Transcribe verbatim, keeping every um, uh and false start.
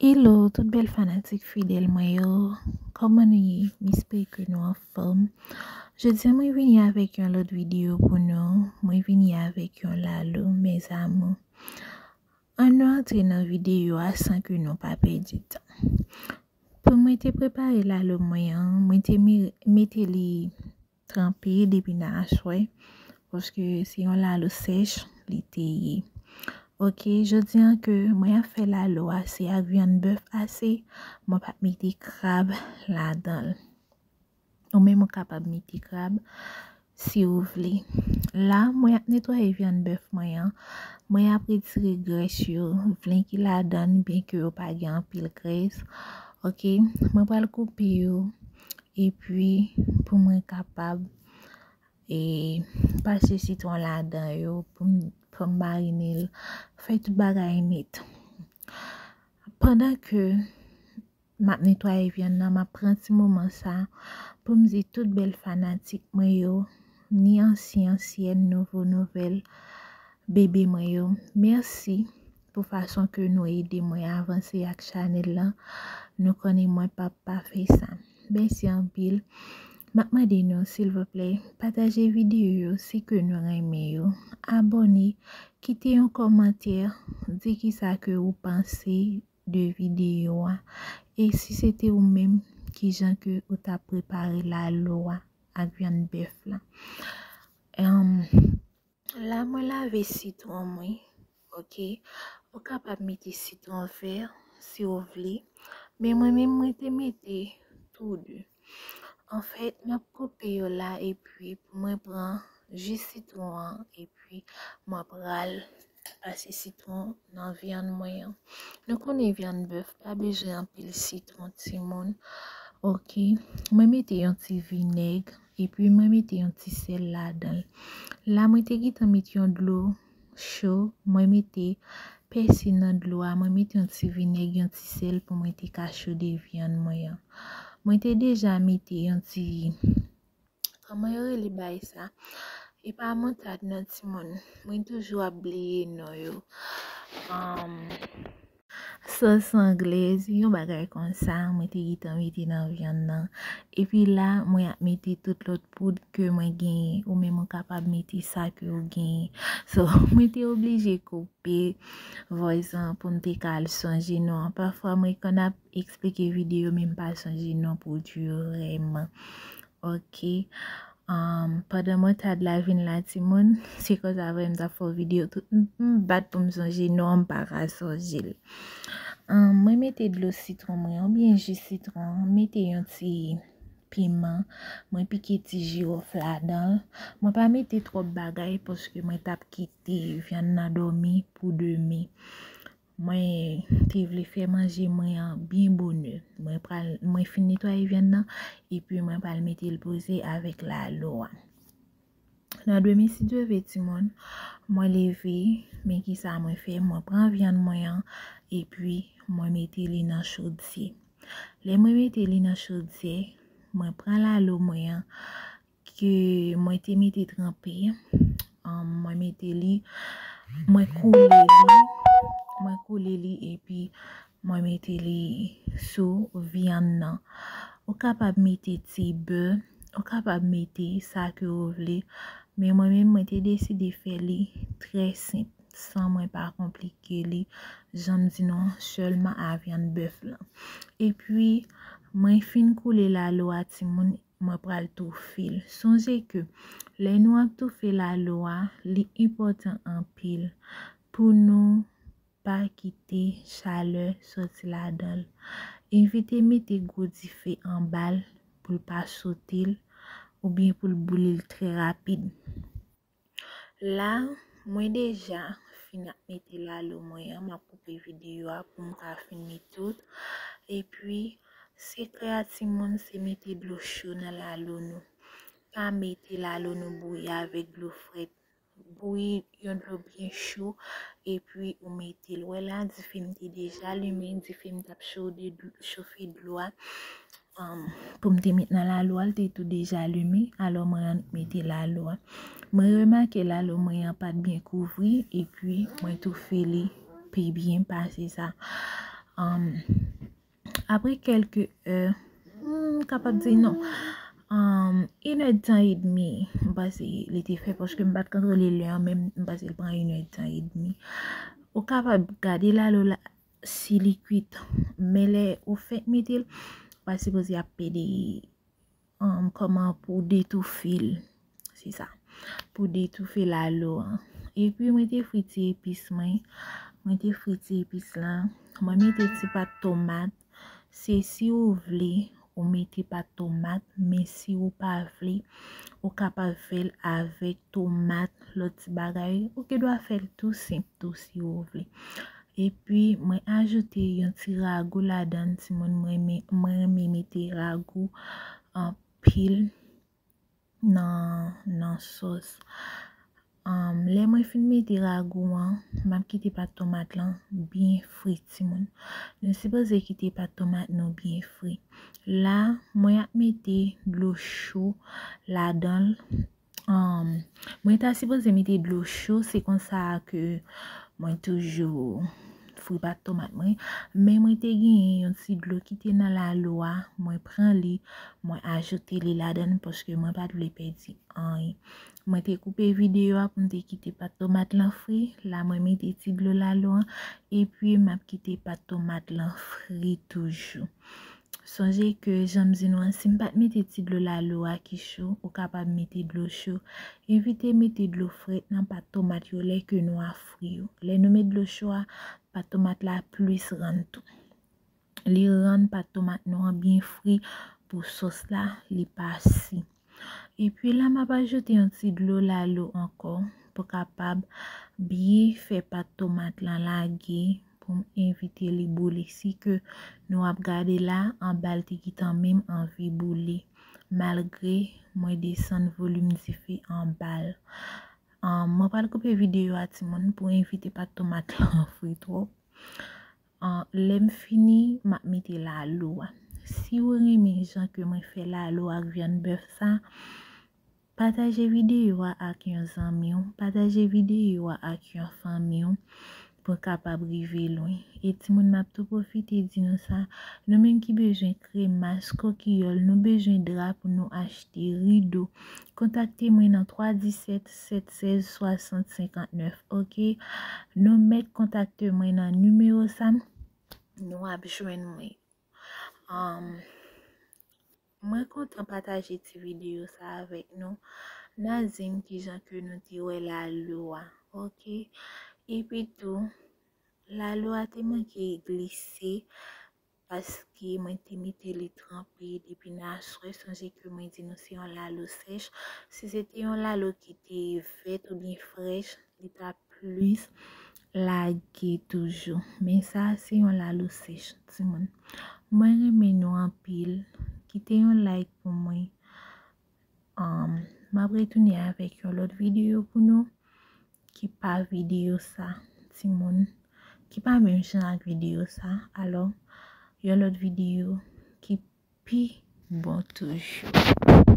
Hello, tout bèl fanatik fidèl mwen yo. Kòman nou ye? M espere ke nou anfòm. Jodi a, mwen vini avèk yon lòt videyo pou nou. Mwen vini avèk yon lalo, mes amours. Ann nou antre nan videyo a san ke nou pa pèdi tan. Pou mwen te prepare lalo mwen an, mwen te mi- mete li tranpe depi nan aswè, paske se yon lalo sèch li te ye. Ok, jodi an ke mwen ap fè lalo a, se ak vyann bèf ase, mwen p ap mete krab ladan l. Ou menm ou kapab mete krab si ou vle. La, mwen ap netwaye vyann bèf mwen an. Mwen ap retire grès yo, vlen ki ladan l, byenke yo pa gen anpil grès. Ok, mwen pral koupe yo, epi pou mwen kapab e pase sitwon ladan yo pou m, pou m marine l, fè tout bagay nèt. Pandan ke m ap netwaye vyann nan, m ap pran ti moman sa pou m di tout bèl fanatik mwen yo, ni ansyen, ansyèn, nouvo, nouvèl, bebe mwen yo, mèsi pou fason ke nou ede mwen avanse ak chanèl lan. Nou konnen mwen p ap pa fè sa. Mèsi anpil. M ap mande nou, silvouplè, pataje videyo yo si ke nou renmen yo. Abòne, kite yon kòmantè, di kisa ke ou panse de videyo a. E si se te ou menm, kijan ke ou t ap prepare lalo a ak vyann bèf la. Em, la, mwen lave sitwon mwen, ok? Ou kapab mete sitwon vè si ou vle, men mwen menm, mwen te mete tou de. Anfèt, m ap koupe yo la, epi pou mwen pran ji sitwon an, epi mwen pral pase sitwon nan vyann mwen an. Nou konnen vyann bèf pa bezwen anpil sitwon, timoun. Ok, mwen mete yon ti vinèg, epi mwen mete yon ti sèl ladan l. La, mwen te gentan met yon dlo cho, mwen mete pèsi nan dlo a, mwen mete yon ti vinèg, yon ti sèl pou mwen te ka chode vyann mwen an. Mwen te deja mete yon ti, kòman yo rele bagay sa? E pa moutad non, timoun. Mwen toujou ap bliye non yo. Um, Sòs anglèz, yon bagay konsa, mwen te gentan mete nan vyann nan. Epi la, mwen ap mete tout lòt poud ke mwen genyen. Ou menm ou kapab mete sa ke ou genyen. So, mwen te oblije koupe voice an pou m te ka al sonje non an. Pafwa, mwen konn ap eksplike videyo, men m pa sonje non pwodui yo vrèman. Ok. Um, pandan moutad la vin la, timoun, se konsa vre m t ap fè yon videyo. Tout m, m bat pou m sonje non an, m pa ka sonje l. Um, mwen mete dlo sitwon mwen, oubyen ji sitwon an, mete yon ti piman, mwen pike ti jiwòf ladan l. Mwen pa mete twòp bagay paske mwen t ap kite vyann nan dòmi pou demen. Mwen te vle fè manje mwen an byen bonè. Mwen pral, mwen fin netwaye vyann nan, epi mwen pral mete l poze avèk lalo a. Nan demen, si Dye vle, timoun, mwen leve, men kisa mwen fè? Mwen pran vyann mwen an, epi mwen mete li nan chodyè. Lè mwen mete li nan chodyè, mwen pran lalo mwen an, ke mwen te mete tranpe, um, mwen mete li, mwen koule li, mwen koule li, epi mwen mete li sou vyann nan. Ou kapab mete ti bè, ou kapab mete sa ke ou vle, men mwen menm, mwen te deside fè li trè senp, san mwen pa konplike li, jan m di nou an, sèlman a vyann bèf lan. Epi, mwen fin koule lalo a, timoun, mwen pral toufe l. Sonje ke lè nou ap toufe lalo a, li enpòtan anpil pou nou pa kite chalè sòti ladan l. Evite mete gwo dife anba l pou l pa sote l oubyen pou l boule l trè rapid. La, mwen deja fin ap mete lalo mwen an, m ap koupe videyo a pou m ka fini tout. Epi, sekrè a timoun, se mete dlo cho nan lalo nou. Pa mete lalo nou bouyi avèk dlo frèt. Bouyi yon dlo byen cho, epi ou mete l. Wè la, dife m te deja limen, dife m t ap chode dl-, chofe dlo a. Um, pou m te met nan lalo a, l te tou deja limen, alò mwen annik mete lalo a. Mwen remake lalo mwen an pa t byen kouvri, epi mwen toufe li pi byen pase sa. Um, apre kèlke è, m kapab di non, um, inèdtan edmi, m panse li te fè, paske m pa t kontwole lè an, men m panse l pran inèdtan edmi. Ou kapab gade lalo la, si li kwit, men lè ou fèk mete l, ou pa sipoze ap pede um, kòman pou detoufe l. Se sa. Pou detoufe lalo an. Epi mwen te fri ti epis mwen. Mwen te fri ti epis lan. Mwen mete ti pat tomat. Se si ou vle, ou mete pat tomat, men si ou pa vle, ou kapab fè l avèk tomat, lòt ti bagay. Ou gen dwa fè l tou senp tou si ou vle. Epi mwen ajoute yon ti ragou ladan l, timoun, mwen renmen, mwen renmen mete ragou anpil nan, nan sòs. Um, lè mwen fin mete ragou an, m ap kite pat tomat lan byen fri, timoun. Nou sipoze kite pat tomat nou byen fri. La, mwen ap mete dlo cho ladan l. Um, mwen ta sipoze mete dlo cho, se konsa ke mwen toujou fri pat tomat mwen. Men mwen te genyen yon ti dlo ki te nan lalo a, mwen pran li, mwen ajoute li ladan l paske mwen pa t vle pèdi anyen. Mwen te koupe videyo a pou m te kite pat tomat lan fri. La mwen mete ti dlo lalo an, epi m ap kite pat tomat lan fri toujou. Sonje ke jan m di nou an, si m pa t mete ti dlo lalo a ki cho, ou kapab mete dlo cho. Evite mete dlo frèt nan pat tomat yo lè ke nou a fri yo. Lè nou met dlo cho a, pat tomat la plis rann tou. Li rann pat tomat nou an byen fri pou sòs la, li pa si. Epi la, m ap ajoute yon ti dlo lalo ankò pou kapab byen fè pat tomat lan lage pou m evite li boule. Si ke nou ap gade la, anba l te gentan menm anvi boule, malgre mwen desann volim dife anba l. An, mwen pral koupe videyo a, timoun, pou evite pat tomat lan fri twòp. An, lè m fini, m ap mete lalo a. Si w renmen jan ke mwen fè lalo ak vyann bèf sa, pataje videyo a ak yon zanmi w, pataje videyo a ak yon fanmi w pou kapab rive lwen. E timoun, m ap tou pwofite di nou sa, nou menm ki bezwen kremas, kokiyòl, nou bezwen dra pou nou achte, rido, kontakte mwen nan twa disèt, sèt sèz, swasant, senkant nèf, oke? Nou mèt kontakte mwen nan nimewo sa, nou ap jwenn mwen. Um, mwen kontan pataje ti videyo sa avèk nou. N a di m kijan ke nou te wè lalo a, oke? Epi tou, lalo a te manke glise, paske mwen te mete li tranpe depi nan aswè. Sonje ke mwen di nou se yon lalo sèch. Si se te yon lalo ki te vèt oubyen frèch, li t ap plis lage toujou. Men sa a se yon lalo sèch, timoun. Mwen renmen nou anpil. Kite yon like pou mwen. Um, m ap retounen avèk yon lòt videyo pou nou ki pa videyo sa, timoun. Ki pa menm jan ak videyo sa. Alò, yon lòt videyo ki pi bon toujou.